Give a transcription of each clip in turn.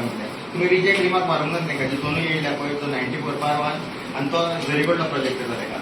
म्हटल्यार तुमी reject remark मारूंक ना तांकां. जे दोनूय येयल्या पळय, तो 94/1 आनी तो झरी कडलो प्रोजेक्ट आसा, ताका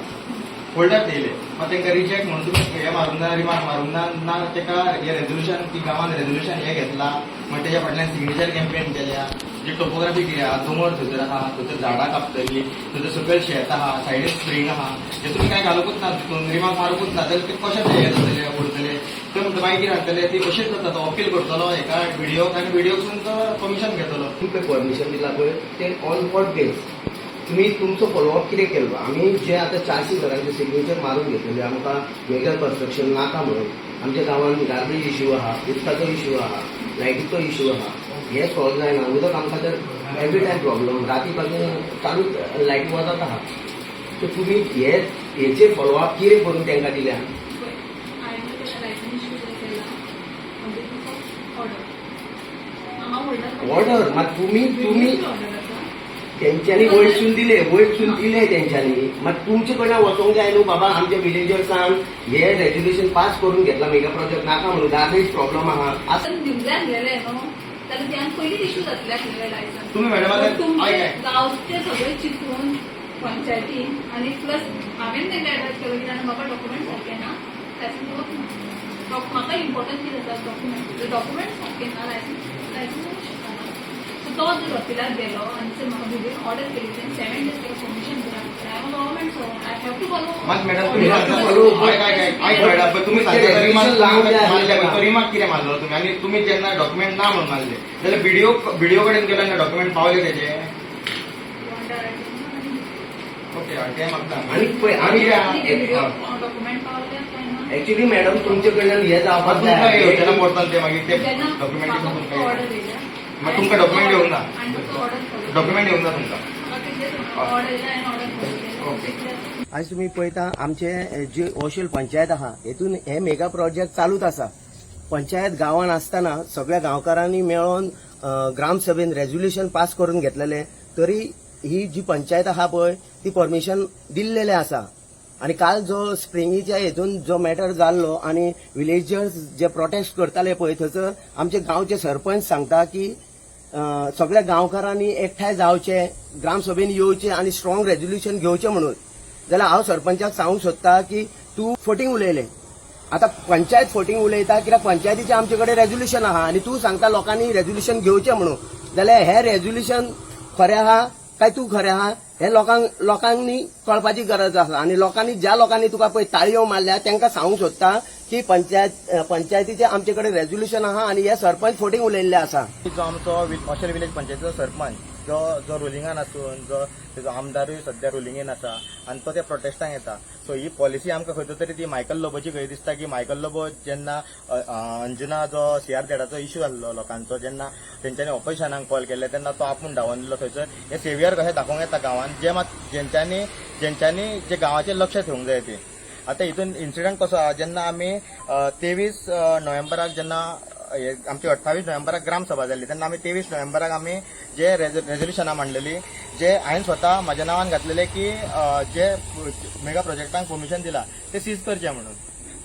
फोल्डर येयले. मात तांकां रिजेक्ट म्हणून तुमी हे मारूंक ना, रिमार्क मारूंक ना. ना ताका हे रेजोल्युशन की गांवान रेजोल्युशन हे घेतला मागीर तेज्या फाटल्यान सिग्नेचर कॅम्पेन केल्या. जी टोपोग्राफी कितें आहा, दोंगर थंयसर आहा, थंयसर झाडां कापतली, थंयसर सकयल शेत आहा, सायडीन स्प्रींग आहा, हे तुमी कांय घालुकूच ना, तितून रिमार्क मारुकूच ना जाल्यार ते कशें ते हे जातले, उरतले? ते म्हणटा मागीर कितें जातले, ती अशेंच जाता. तो अपील करतलो हेका विडिओक आनी विडिओकसून तो परमिशन घेतलो. तुमकां परमिशन दिला पळय, तें ऑन what base तुमी तुमचो फॉलोअप कितें केल्लो? आमी जे आतां 400 घरांचे सिग्नेचर मारून घेतलेले, आमकां मेगा कन्स्ट्रक्शन नाका म्हणून. आमच्या गांवांत गार्बेज इश्यू आहा, उदकाचो इश्यू आहा, लायटीचो इश्यू आहा, हे सॉल्व जायना. उदक आमकां तर एवरी टायम प्रॉब्लम, राती पासून चालूच लायटी वचत आहा. सो तुमी हे हेचेर फॉलोअप कितें करून तांकां दिल्या? हांवें ताका लायसन्स इश्यू केला ऑन बेसीस ऑफ ऑर्डर. हांगा होल्डर. ऑर्डर मात तुमी ऑर्डर आसा. तेंच्यांनी वयरसून दिले, वयरसून दिले तेंच्यांनी. मात तुमचे कडल्यान वचोंक जाय न्हू, बाबा, आमच्या विलेजर्सान हे रेजोल्युशन पास करून घेतला, मेगा प्रोजेक्ट नाका म्हणून, गार्बेज प्रॉब्लम आहा. आतां दिवजान गेले न्हू जाल्यार त्यान पयलींच इश्यू जातले आसलेले लायसन्स. तुम्ही मॅडम आता तुमचे ऐक ऐक. गांवचे सगळे चिंतून पंचायतीन आनी प्लस हांवें तेंकां एडवायज केलो की जाणा बाबा, डॉक्युमेंट सारके ना, लायसन्स दिवप ना. म्हाका इम्पॉर्टंट कितें आसा? डॉक्युमेंट. डॉक्युमेंट सारके ना, लायसन्स दिवंक शकना. सो तो जर अपिलाक गेलो आनी जर म्हाका बिल्डींग ऑर्डर केली, तेन्ना 7 डेज ताका परमिशन दिला. I am government servant, I have to follow. मात मॅडम, तुम्ही You have to सांगता follow. ऐक ऐक ऐक ऐक मॅडम, पण तुम्ही सांगता रिमार्क लावूंक जाय मारले आसलें. तो रिमार्क कितें मारलो तुम्ही? आनी तुम्ही जेन्ना डॉक्युमेंट ना म्हणून मारले जाल्यार बीडीओ कडेन गेलो आनी डॉक्युमेंट पावले तेजे? ओके, ते मागता. आनी पळय आमी डॉक्युमेंट पावले काय ना? एक्च्युली मॅडम, तुमचे कडल्यान हे जावपाक तुमकां जाय. येवचें ना पडटलें ते मागीर ते जेन्ना डॉक्युमेंटेशन म्हाका तुमकां ऑर्डर येयल्या. मागीर तुमकां डॉक्युमेंट येवंक ना? आनी फक्त ऑर्डर. डॉक्युमेंट येवंक ना तुमकां? म्हाका कितें ऑर्डर येयल्या, हांवें ऑर्डर केलें. ओके. आज तुमी पळयता, आमचे जे ओशेल पंचायत आहा, हेतून हे मेगा प्रोजेक्ट चालूच आसा. पंचायत गांवान आसतना सगळ्या गांवकारांनी मेळोन ग्रामसभेन रेजोल्युशन पास करून घेतलेले, तरी ही जी पंचायत आहा पळय, ती परमिशन दिल्लेले आसा. आनी काल जो स्प्रिंगीच्या हेतून जो मॅटर जाल्लो आनी विलेजर्स जे प्रोटेस्ट करताले पळय, थंयसर आमचे गांवचे सरपंच सांगता की सगळ्या गांवकारांनी एकठांय जावचे, ग्रामसभेन येवचे आनी स्ट्रॉंग रेजोल्युशन घेवचें म्हणून. जाल्यार हांव सरपंचाक सांगूंक सोदता की तूं फटींग उलयलें. आतां पंचायत फटींग उलयता, कित्याक पंचायतीचें आमचे कडेन रेजोल्युशन आहा आनी तूं सांगता लोकांनी रेजोल्युशन घेवचें म्हणून. जाल्यार हें रेजोल्युशन खरें आहा काय तूं खरें आहा, हें लोकांनी कळपाची गरज आसा. आनी लोकांनी, ज्या लोकांनी तुका पळय ताळयो मारल्या, तांकां सांगूंक सोदता की पंचायतीचें आमचे कडेन रेजोल्युशन आहा आनी हे सरपंच फटींग उलयल्ले आसा. जो आमचो ओशेल विलेज पंचायतीचो सरपंच जो जो रुलिंगान आसून, जो तेजो आमदारूय सध्या रुलिंगेन आसा आनी तो त्या प्रोटेस्टांक येता. सो ही पॉलिसी आमकां खंय तरी ती मायकल लोबोची खंय दिसता की मायकल लोबो जेन्ना अंजुना जो सीआरझेडाचो इश्यू जाल्लो लोकांचो, जेन्ना तेंच्यांनी ऑपोजिशनाक कॉल केल्ले, तेन्ना तो आपूण धांवन दिलो थंयसर. हे सेवियर कशें दाखोवंक येता गांवांत, जे मात जेंच्यांनी जे गांवाचेर लक्ष ठेवंक जाय ते. आतां हितून इन्सिडंट कसो आहा, जेन्ना आमी 23 नोव्हेंबराक, जेन्ना हे आमची 28 नोव्हेंबराक ग्रामसभा जाल्ली, तेन्ना आमी 23 नोव्हेंबराक आमी जे रेजोल्युशनां मांडलेली, जे हांवें स्वता म्हाज्या नांवान घातलेले की जे मेगा प्रोजेक्टांक परमिशन दिला ते सीज करचे म्हणून.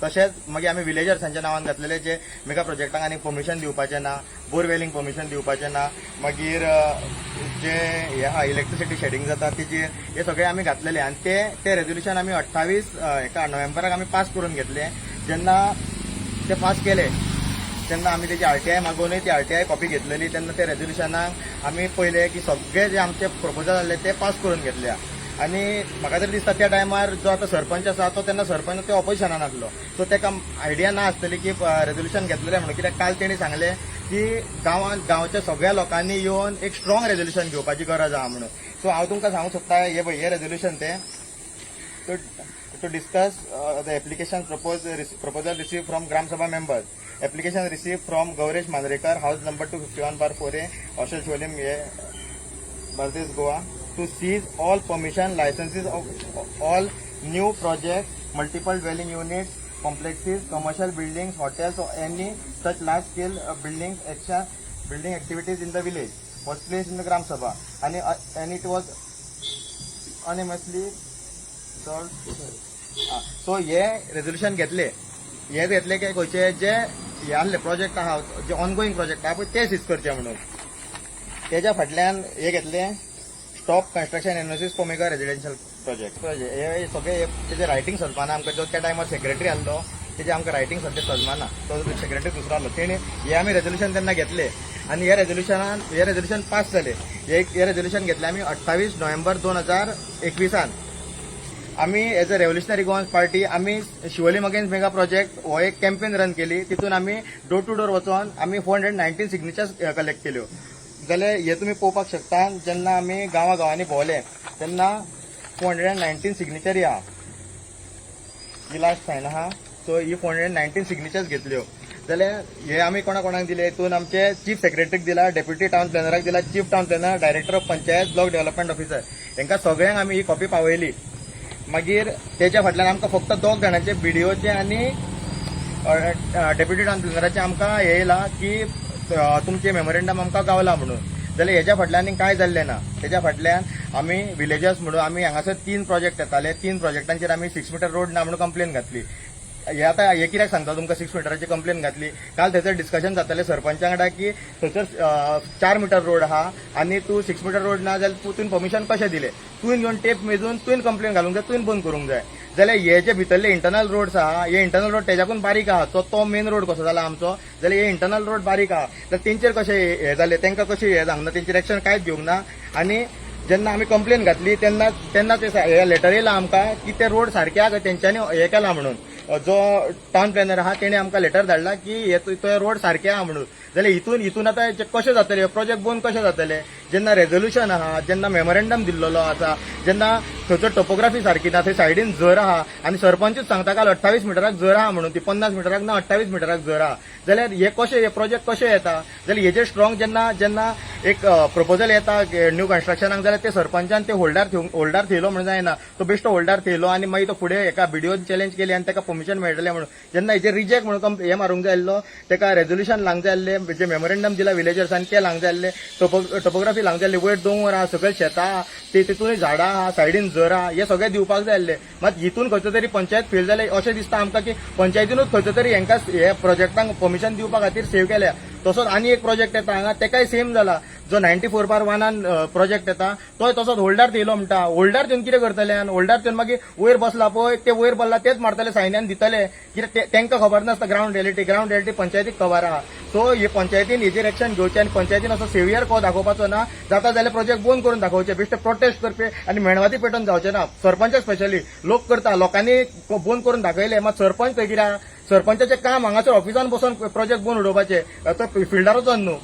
तशेंच मागीर आमी विलेजर्सांच्या नांवान घातलेले, जे मेगा प्रोजेक्टांक आनी परमिशन दिवपाचें ना, बोरवेलींक परमिशन दिवपाचें ना, मागीर जे हे आहा, इलेक्ट्रिसिटी शेडिंग जाता तेजे, हे सगळे आमी घातलेले. आनी ते ते रेजोल्युशन आमी 28 हेका नोव्हेंबराक आमी पास करून घेतले. जेन्ना ते पास केले, तेन्ना आमी तेजी आरटीआय मागोवनूय ती आरटीआय कॉपी घेतलेली. तेन्ना ते रेजोल्युशनाक आमी पयले की सगळे जे आमचे प्रपोजल आहले ते पास करून घेतल्या. आनी म्हाका तरी दिसता, त्या टायमार जो आतां सरपंच आसा तो तेन्ना सरपंच ते ऑपोजिशनान आसलो, सो ताका आयडिया ना आसतली की रेजोल्युशन घेतलेलें म्हणून. कित्याक काल तेणी सांगलें की गांवांत गांवच्या सगळ्या लोकांनी येवन एक स्ट्रॉंग रेजोल्युशन घेवपाची गरज आहा म्हणून. सो हांव तुमकां सांगूंक सोदता, हे पळय, हे रेजोल्युशन तें to discuss the application proposal received from Gram Sabha members. Application received from Gauresh Mandrekar, house number 251/4A, Aushel Siolim, Bardez, Goa, to seize all permission licenses of all new projects, multiple dwelling units, complexes, commercial buildings, hotels or any such large scale buildings, action, building activities in the village was placed in the Gram Sabha and it was unanimously solved. So हे resolution घेतले, हे घेतले की खंयचे जे हे आहले project आहा, जे ongoing project आहा पळय, ते सीज करचे म्हणून. तेज्या फाटल्यान हे घेतलें, stop construction NOCs for mega residential project. हे सगळे तेजे रायटींग सजमाना आमकां. जो त्या टायमार सेक्रेटरी आसलो तेजे आमकां रायटींग सद्या सजमाना. तो सेक्रेटरी दुसरो आसलो. तेणे हे आमी रेजोल्युशन तेन्ना घेतले आनी हे रेजोल्युशनान हे रेजोल्युशन पास जाले. हे रेजोल्युशन घेतले आमी 28 नोव्हेंबर 2021. आमी as a Revolutionary Goans Party आमी शिवोलीम अगेन्स्ट मेगा प्रोजेक्ट हो एक कॅम्पेन रन केली. तितून आमी डोर टू डोर वचोन आमी 419 सिग्नेचर्स कलेक्ट केल्यो. जाल्यार हे तुमी पळोवपाक शकता, जेन्ना आमी गांवा गांवांनी भोंवले तेन्ना 419 सिग्नेचरी आहा. ही लास्ट सायन आहा. सो ही 419 सिग्नेचर्स घेतल्यो. जाल्यार हे आमी कोणा कोणाक दिले? हितून आमचे चीफ सेक्रेटरीक दिला, डेप्युटी टावन प्लॅनराक दिला, chief town planner, director of panchayat, block development officer, हांकां सगळ्यांक आमी ही कॉपी पावयली. मागीर तेच्या फाटल्यान आमकां फक्त दोग जाणांचे, बीडीओचे आनी डेप्युटी टावन प्लॅनराचे आमकां हे येयला की तुमचे मेमोरेंडम आमकां गावला म्हणून. जाल्यार हेच्या फाटल्यान कांय जाल्लें ना. तेच्या फाटल्यान आमी विलेजर्स म्हणून आमी हांगासर तीन प्रोजेक्ट येताले. तीन प्रोजेक्टांचेर आमी 6 मिटर रोड ना म्हणून कंप्लेन घातली. हे आतां हे कित्याक सांगता तुमकां, 6 मिटराची कंप्लेन घातली. काल थंयसर डिस्कशन जातालें सरपंचा वांगडा की थंयसर 4 मिटर रोड आहा आनी तूं 6 मिटर रोड ना जाल्यार तुवें परमिशन कशें दिलें? तुवें घेवन टेप मेजून तुवें कंप्लेन घालूंक जाय, तुवें बंद करूंक जाय. जाल्यार हे जे भितरले इंटरनल रोड्स आहा, हे इंटरनल रोड तेज्याकून बारीक आहा. तो तो मेन रोड कसो जाला आमचो, जाल्यार हे इंटरनल रोड बारीक आहा. जाल्यार तेंचेर कशें हे जालें? तांकां कशें हे जावंक ना? तेंचेर एक्शन कांयच घेवंक ना. आनी जेन्ना आमी कंप्लेन घातली तेन्ना तेन्ना ते हे लेटर येयला आमकां की ते रोड सारके आहा, तेंच्यांनी हे केला म्हणून. जो टावन प्लॅनर आहा तेणे आमकां लेटर धाडला की हे तो रोड सारके आहा म्हणून. जाल्यार हितून हितून आतां कशें जातलें? प्रोजेक्ट बंद कशें जातलें, जेन्ना रेजोल्युशन आहा, जेन्ना मेमोरेंडम दिल्लेलो आसा, जेन्ना थंयसर टोपोग्राफी सारकी ना, थंय सायडीन झर आहा आनी सरपंचूच सांगता काल 28 मिटराक झर आहा म्हणून. ती 50 मिटराक ना, 28 मिटराक झर आहा. जाल्यार हे कशें, हे प्रोजेक्ट कशें येता? जाल्यार हेजेर स्ट्रॉंग जेन्ना जेन्ना एक प्रपोजल येता न्यू कन्स्ट्रक्शनाक, जाल्यार ते सरपंचान ते होल्डार थेयलो म्हणून जायना. तो बेश्टो होल्डार थेयलो आनी मागीर तो फुडें एका बीडीओन चॅलेंज केली आनी ताका परमिशन मेळटलें म्हणून. जेन्ना हेजेर रिजेक्ट म्हणून हे मारूंक जाय आसलो, ताका रेजोल्युशन लावंक जाय आसलें, जे मेमोरेंडम दिला विलेजर्सान ते लावंक जाय आसलें, टोपोग्राफी लावंक जाय आसली. वयर दोंगर आहा, सकयल शेतां आहा, ते तितूनय झाडां आहा, सायडीन झर आहा, हे सगळें दिवपाक जाय आसलें. मात हितून खंयचो तरी पंचायत फेल जाले अशें दिसता आमकां की पंचायतीनूच खंयचो तरी हेंकां हे प्रोजेक्टांक परमिशन दिवपा खातीर सेव केल्या. तसोच आनी एक प्रोजेक्ट येता हांगा, तेकाय सेम जाला. जो 94/1 प्रोजेक्ट येता, तोय तसोच होल्डार थेयलो म्हणटा. होल्डार थेवन कितें करतले? होल्डार थेवन मागीर वयर बसला पळय, ते वयर बसला तेच मारतले, सायन्यान दितले. कित्याक तेंकां खबर नासता ग्रावंड रियलिटी. ग्रावंड रियलिटी पंचायतीक खबर आहा. सो हे पंचायतीन हेजेर एक्शन घेवचें आनी पंचायतीन असो सेवियर को दाखोवपाचो ना. जाता जाल्यार प्रोजेक्ट बंद करून दाखोवचे. बेश्टे प्रोटेस्ट करपी आनी मेणवाती पेटोवन जावचे ना. सरपंच स्पेशली लोक करता. लोकांनी बंद करून दाखयले, मात सरपंच खंय कित्याक? सरपंचाचें काम हांगासर ऑफिसान बसून प्रोजेक्ट बंद उडोवपाचें, तो फिल्डार वचोन न्हू.